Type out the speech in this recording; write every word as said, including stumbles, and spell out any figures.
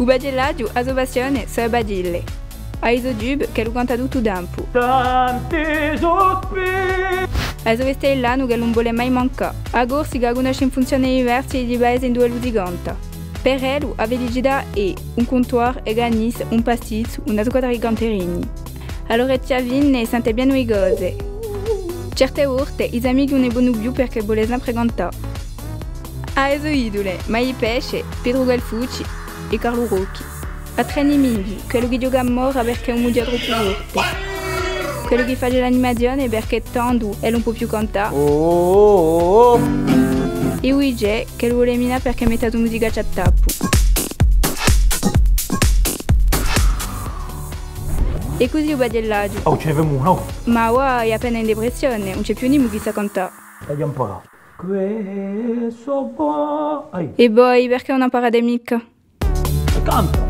U paghjellaghju, a so passione, sò e paghjelle. Hà i so tube ch'ellu canta tuttu u tempu. Tanti suspiri. Hà e so veste di lanu ch'ellu ùn vole mai mancà. A Corsica a cunnosce in funzione diversi di i paesi induve ellu si canta. Per ellu, a felicità hè un cuntuar, e canisse, un pastizzu, una squadra di canterini. À l'orecchia fine sente pienu di cose. Certe volte, i so amichi ùn ne ponu più perchè vole sempre cantà. Hà e so idule, Mai Pesce, Petru Guelfucci è Carlu Rocchi. Hà trè nimichi, quellu chì ghjoca à morra perchè ùn mughja troppu forte. Quellu chì face l'animazione perchè tandu ellu ùn pò più cantà. Oh, oh, oh. È u DJ, ch'ellu vole minà perchè mette a so musica à tappu. È cusì u paghjellaghju. Oh, ci ne femu unu. Ma avà hè appena in depressione, ùn ci hè più nimu chì sà cantà. Vogliu amparà. Questo qua. Ai. È voi, perchè ùn amparate micca? Canta.